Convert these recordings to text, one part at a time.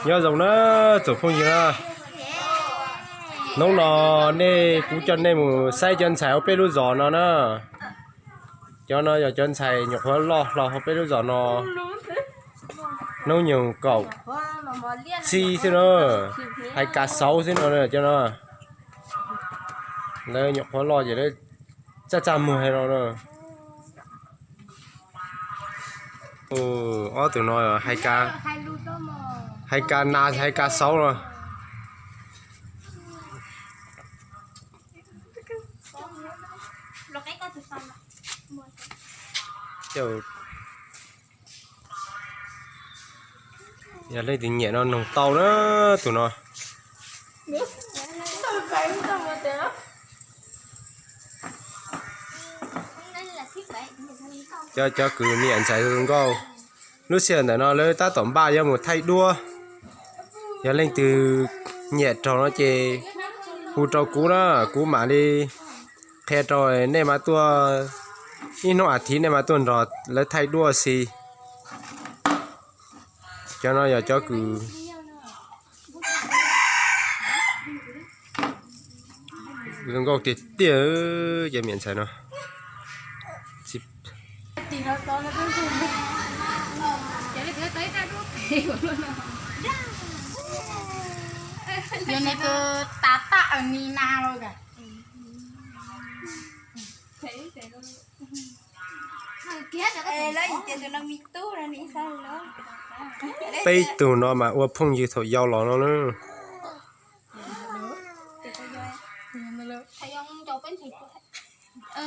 Nyob zoo na, tsoom phooj ywg na, hnub no nej, kuv coj nej mus saib cov ntxhais hauv peb lub zos no na. Cov no yog cov ntxhais nyuam qhuav loj hlo hauv peb lub zos no, hnub nyoog kaum txib xwb no, hais kas saub xwb no cov no. Lawv nyuam qhuav loj ces lawv txaj txaj muag no na. Ob tug no hais kas nas hais kas saub no. Yog leej twg nyiam no noog tau na, tus no. Cov, cov kws niam ntxhais zoo nkauj, lub sij hawm ntawm no lawv tab tom npaj yuav mus thaij duab. Yog leej twg nyiam raug no ces hu rau kuv na, kuv mam li qhia rau nej mas tuaj, ib hnub as thiv nej mas tuaj nrog lawv thaij duab xwb. Cov no yog cov kws zoo nkauj tiag tiag, cov me ntxhais no. Peb tug no mas ua phooj ywg thaum yau los no na.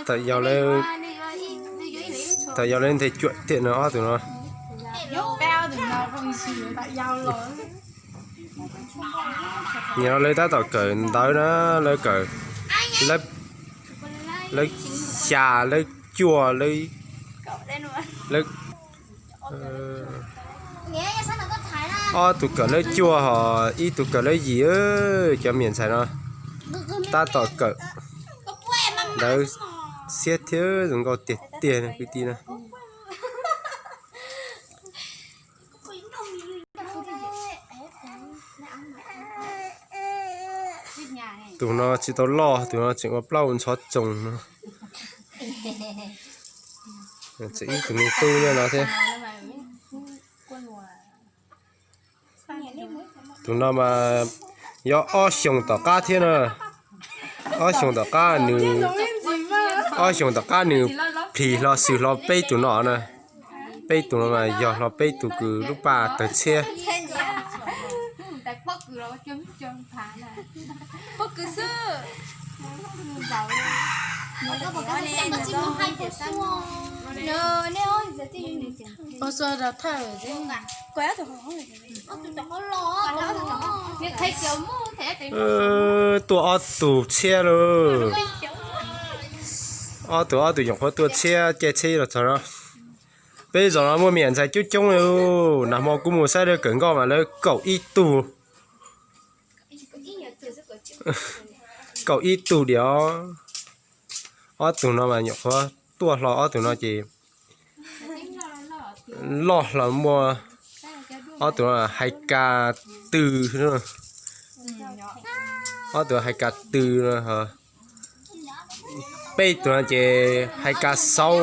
Thaum yau lawv, thaum yau lawv nthe cuam tiam no ob tug no. Nim no lawv tab tom kawm ntawv na, lawv kawm, lawv xya, lawv cuaj, lawv ob tug kawm lawv cuaj hos ib tug kawm lawv yim, cov me ntxhais no tab tom kawm ntawv siab thiab zoo nkauj tiag tiag kwv tij na. Tus no tsis tau loj, tus no tseem ua plaub ntxhov txoos no. Tseem ib tug me tub nyob no thiab. Tus no mas yog ob xyoos tom qab thiab na. Ob xyoos tom qab nws, ob xyoos tom qab nws plhis hlo xws hlo peb tus no na. Peb tus no mas yog hlo peb tus kws lub paj tawg txhiab. Tuaj ob tug txhiab lauj. Ob tug, ob tug nyuam qhuav tuaj txhiab, caij txhiab los txog no. Peb zos no muaj me nyuam ntxhais coob coob li. Nag hmo kuv mus saib lawv kawm nkauj mas lawv kaum ib tug. Kaum ib tug diam. Ob tug no mas nyuam qhuav tuaj hlo, ob tug no ces loj hlo muaj, ob tug no hais kas tw, ob tug hais kas tw, peb tug no ces hais kas saub,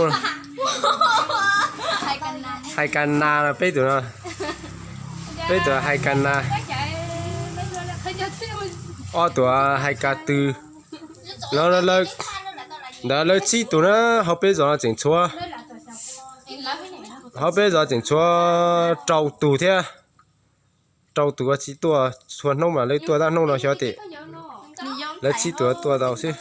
hais kas nas no peb tug no, peb tug hais kas nas, ob tug hais kas tw. Ntawd lawv txib tus na, hauv peb zos no tseem tshuav, hauv peb zos tseem tshuav rau tug thiab. Rau tus tsis tuaj txhua hnub mas lawv tuaj tab hnub no xyov tias lawv txib tus tuaj tau xwb.